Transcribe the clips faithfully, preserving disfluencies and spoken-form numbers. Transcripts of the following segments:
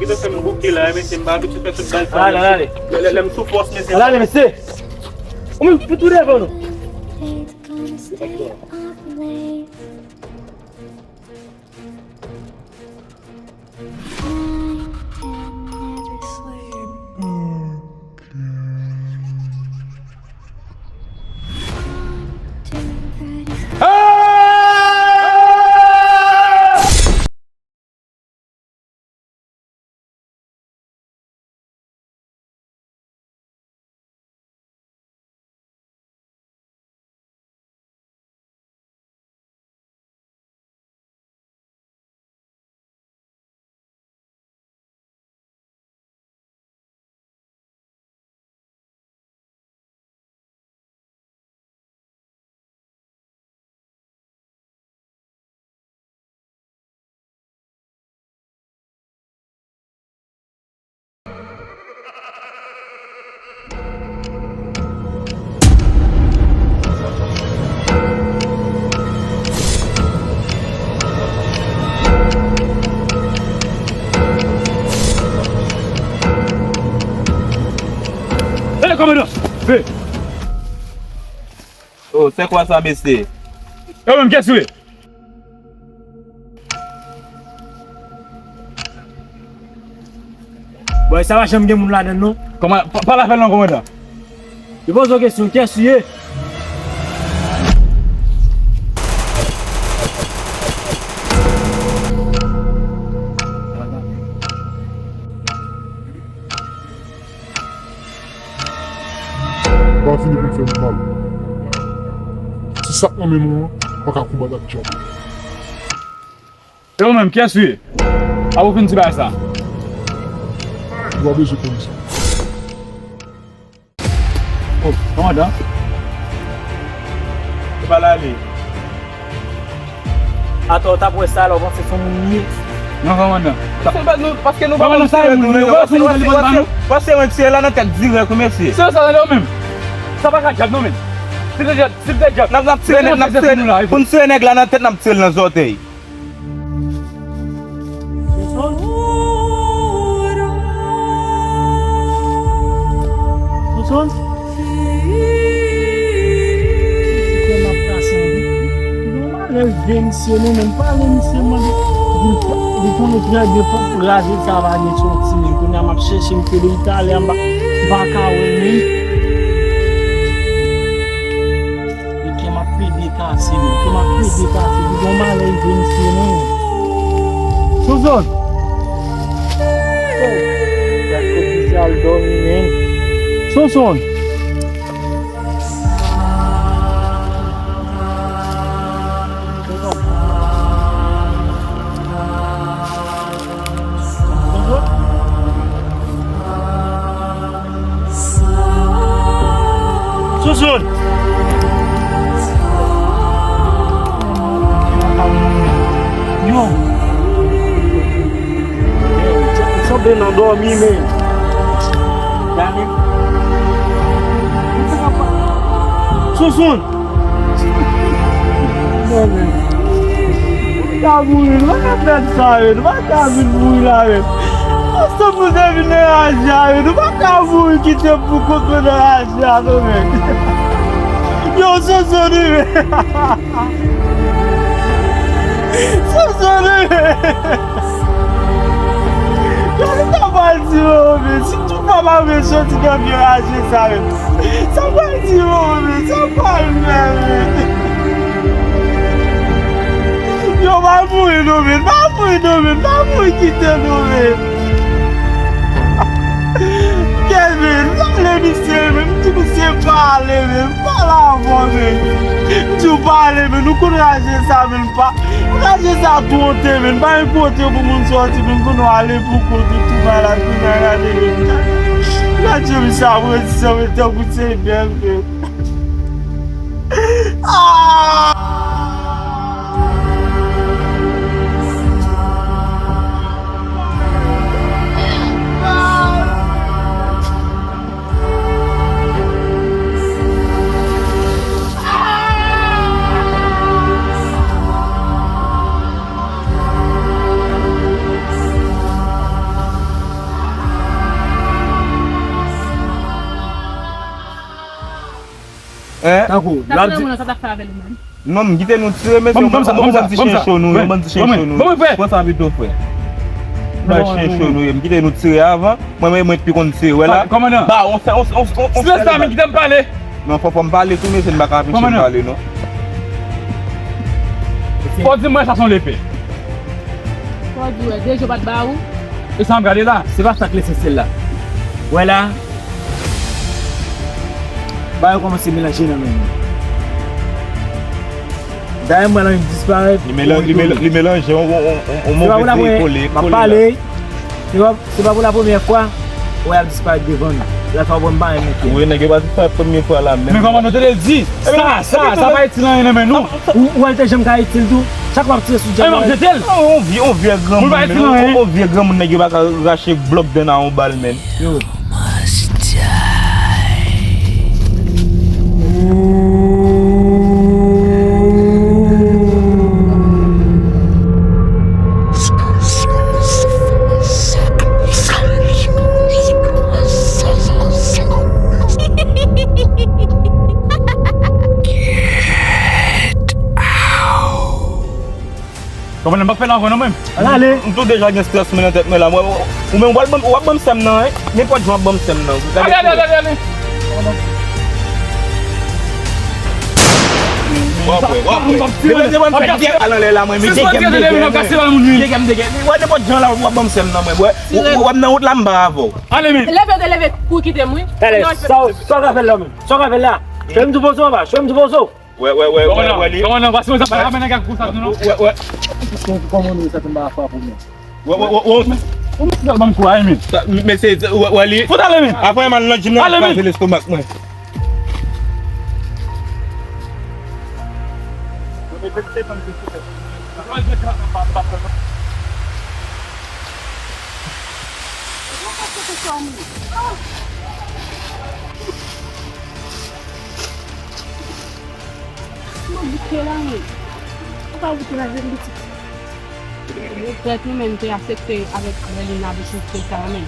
Mesye, fè m bouke la, mesye, m pa abitye fè tout bagay sa. Ale, ale, ale. Lè, lè, lè m sou fòs, mesye. Ale, ale, mesye. Ou menm, fout ou devan nou. Hey, kòmandan! Hey! Oh, se kwa sa, mesye? Yo menm, kiyès ou ye? Bòy, sa pa janm gen moun ladann, non. Kòman, pa, pa la fè non, kòmandan. Yo poze w kesyon, kiyès ou ye? Pa fini pou m fè m mal. Ti sa k nan men nou an, pa ka konbat ak djab. E ou menm, kiyès ou ye? Apre w fin di bagay sa. Ou pa bezwen konn sa. Oh, kòmandan. Se pa la li. Atò, w t ap wè sa la, w panse se yon moun li ye? Non, kòmandan. Se pa nou, paske nou pa konn tire nou, men yo. Pase mwen tire la nan tèt dirèk, wi, mesye. Se sa, tande w menm. Sa pa ka djab, non, menm. Si te djab, si te djab. N ap, n ap tire nèg, n ap tire, pou n tire nèg la nan tèt, n ap tire l nan zòtèy. Sonson? Sonson? Kè m ap kase anpil. Li gen yon malè rive misye, non, men m pale misye, m mande. Li, li konnen trè byen pou raje sa pa gen soti, men kounye a m ap chèche misye depi talè a, m pa, m pa ka wè l, men. E kè m ap pede kase, men. Kè m ap pede kase. Li gen yon malè rive misye, men. Sonson! Oh, gad kot misye al dòmi, men. Sonson! Sonson! Yo! Sanble nan dòmi, men. Sonson! Non, men. Nou pa ka mouri, nou pa ka fè sa, men. Nou pa ka vin mouri la, men. Ansanm nou te vin nan raje a, men. Nou pa ka mouri kite m pou kont mwen nan raje a, non, men. Yo, Sonson, men. Sonson, men. Gade sa pral di yo, men. Si tout papa mwen soti nan vye raje sa, men. Sa pral di yo, men. Sa pral fè, men. Yo, pa mouri, non, men. Pa mouri, non, men. Pa mouri, kite, non, men. Kevin, pale misye, men. M di misye pale, men. Pale avè w, men. M di w pale, men. Nou konn raje sa, men. Pa, raje sa twò te, men. Pa gen kote pou moun soti, men. Konnen w ale pou kont ou, tou malad, tou malad, men. Gade misye ap redi san, men, tankou se bèf, men. Ah! Tankou, l ap di. Sa t ap fè avè l menm? Non, m kite nou tire, mesye. Yon bann ti chen cho nou ye, yon bann ti chen cho nou ye. Pran sa pito, frè. Yon bann chen cho nou ye. M kite nou tire avan. Mwen, mwen, mwen pi konn tire, wè la. Kòmandan. Ba, on fè, on, on, on, on fè. Silans la, men kite m pale. Non, fò, fò m pale tou, mesye, m pa ka anpeche m pale, non. Fò di mwen sa se yon lepe. Fò di wè, Dejo pa t ba ou? E sa m gade la, se pa sa k lesansyèl la. Wè la, bagay yo kòmanse melanje nan men nou. Dayè, m wè l annik disparèt. Li melanje, li melanje, on, on, on, on move dri kole, kole la. Se pa pou la premyè, se pa, se pa pou la premyè fwa, wè y ap disparèt devan nou. Lòt fwa, bon, m pa renmen kè. Wi, nèg yo pa disparèt premye fwa la menm. Men kòman nou te di? Sa, sa, sa pa itil anyen nan men nou. Ou, ou wè l te janm ka itil tou? Chak w ap tire sou djab la. Mwen ap jete l. On vye, on vye granmoun, on vye granmoun nèg yo pa ka rache blòk dan nan yon bal, menn. Yo. Kòmandan, m p ap fè l ankò non, mwen. Ann ale. M tou deja gen strès mwen nan tèt mwen la. Mwen, ou menm, w ap ban m, w ap ban m sèm nan, wi. Nenpòt jan w ap ban m sèm nan. Ale, ale, ale, ale. W ap wè, w ap wè. Depi se mwen fè dèyè al anlè la, mwen, men degè m degè, men. Degè m degè. Wè, nenpòt jan la, w ap ban m sèm nan, mwen. Wè, w ap nan wout la, m pa avè w. Ale, men. Leve, leve, kou kite m, wi. Talè, sa w, sa w ka fè la, menm? Sa w ka fè la? Chwe m tou poze w anba, chwe m tou poze w. Wè, wè, wè, wè, wè, li. Kòmandan, pase mwen sa, pa la mennen kèk kou sa tou, non. Wè, wè. Kòmandan, sa tonbe a fwa pou mwen. Wè, wè, wè, wè. Ou mèt ban m kou a, men. Sa, men se, wè, wè, li. Fout ale, men. Apre, m al nan jim nan, ale, men. Kraze lestomak mwen. Mwen bouke la, men. Ou pa bouke la, jwenn pitit. Regrèt nou menm te aksepte avèk Berlina bouch nou fè sa a menm.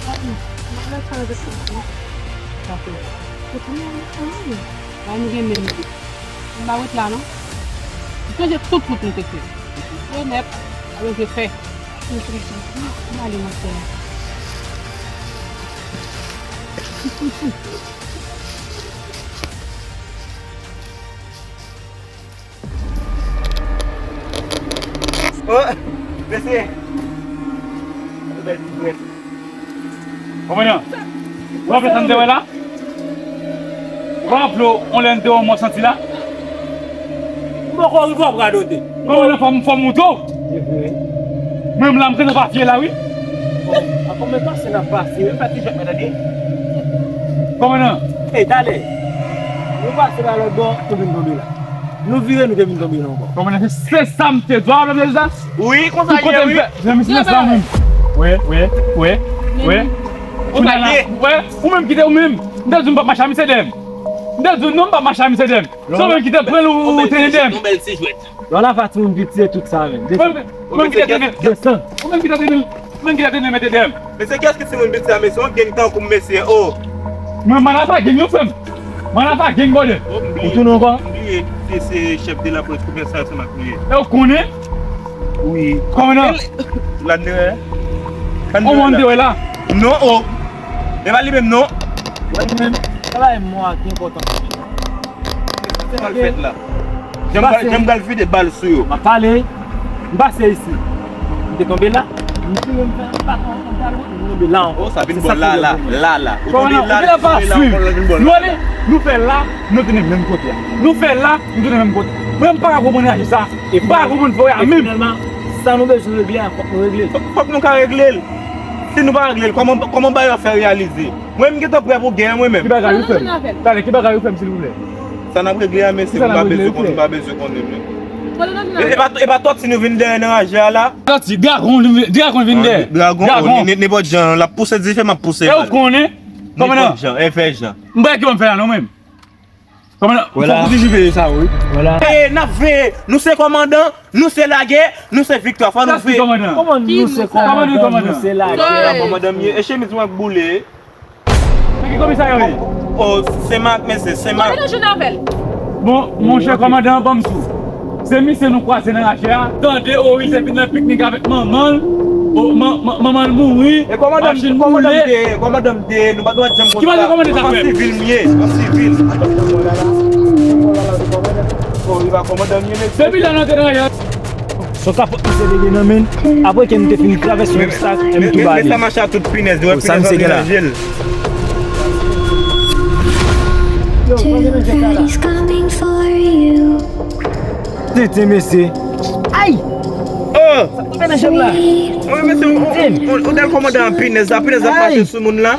Mwen sa regrèt sa. Sa fè. Ou konnen anyen. Bay nou gen menm ide. M pa ret la non. M sonje tout wout nou te fè. Yo nèt, yo te fè. M ale nan sè. Oh, mesye. Bèl ti jwèt. Kòmandan, ou raple sa n te wè la? Ou raple w, on lè n te wè mò santi la? M poko rive w ap radote. Kòmandan, fò m, fò m montre w. Mwen menm la, m kreze pa fye la, wi. Bon, a konbyen pase n ap pase, wi, pa ti jwèt, mwen tande. Kòmandan. Ey, talè. Nou pase pa lòt bò, nou vin tonbe la. Nou vire, nou te vin tonbe la ankò. Kòmandan, se, se sa m te di w, w ap tande sa? Wi, konsa l ye, wi. Nan men silans la, ou menm. Wè, wè, wè, wè. Konsa l ye. Wè, ou menm kite ou menm. M te di w m p ap mache a misye dèyè m. M te di w non, m p ap mache a misye dèyè m. Se ou menm ki te pran l ou te dèyè m. Yon bèl ti jwèt. Lò la, va timoun vit, se tout sa menm. Ou menm ki te trennen. Desann. Ou menm ki te trennen. Ou menm ki te trennen mete dèyè m. Mesye, kiyès ki timoun piti a, mesye? On gang tankou m, mesye, oh. Mwen, Manafa gang, yo, frè m. Manafa gang, brother. Oh, m bliye. Ou tounen ankò? M bliye, se, se chèf de la polis, kòmèsan ansanm ak nou ye. E ou konnen? Wi. Kòmandan. Landrè. On moun te wè la? Non, oh. E pa li menm, non. Wè li menm. Travay mò a ki enpòtan. Sa l fèt la? Jan m pral, jan m pral vide bal sou yo. M ap pale. M pase isi. M te tonbe la. M tire, m fè, m pa konn, m te al wout, m tonbe la ankò. Oh, sa vin bò la, la, la, la. Ou tonbe la, ou tonbe la, ou vin bò la. Nou ale, nou fè la, nou tounen menm kote a. Nou fè la, nou tounen menm kote. Mwen, m pa ka konprann raje sa. M pa ka konprann fè a menm. Finalman, sa nou bezwen regle a, fòk nou regle l. Fòk, fòk nou ka regle l. Si nou pa regle l, kòman, kòman bagay yo ap fè reyalize? Mwen, m gentan prè pou gè, mwen menm. Ki bagay ou fè m? Talè, ki bagay ou fè m, silvouplè? Sa n ap regle a, mesye, m pa bezwen konnen, m pa bezwen konnen, men. E, e pa, e pa tòti nou vin dèyè nan raje a la? Tòti, dragon, dragon vin dèyè. Dragon, dragon. Nenpòt jan, l ap pouse dife, m ap pouse bal. E ou konnen? Kòmandan. Nenpòt jan, e fè jan. M pa ki ban m fè la, non, menm. Kòmandan, fòk ou ti veye sa, wi. Veye, n ap veye. Nou se kòmandan, nou se lagè, nou se viktwa. Fò nou veye. Kòmandan, nou se kòmandan, nou se lagè. Kòmandan m ye, e chemiz mwen k boule. Men ki komisarya w ye? Oh, Senmak, mesye, Senmak. Mwen nan jounen avè l. Bon, monchè kòmandan, ban m sou. Se misye nou kwaze nan rache a. Tande, o, wi, se vin nan piknik avèk manman l. O, man- man- manman l mouri. E kòmandan m- Machin kòmandan m boule. Te ye, kòmandan m te ye, nou pa dwe janm konn Ki pa sa. kòmandan sa An fè? Sivil m ye, an sivil. Bon, li pa kòmandan m ye, mesye. Depi lè nou antre nan rache a. Son kapòt misye te gen nan men l. Apre ke m te fin travèse yon obstak, e m tou Men bale. sa mache a tout pinèz, nou wè Sa misye pinèz gen la. Nan jel. Two bodies coming for you. Tenten mesye. Ay! Oh! Sa nan jèm la. Mwen mesye, ou- ou- ou- ou dèl kòmandan an pinèz la, pinèz la Ay! Mache sou moun la.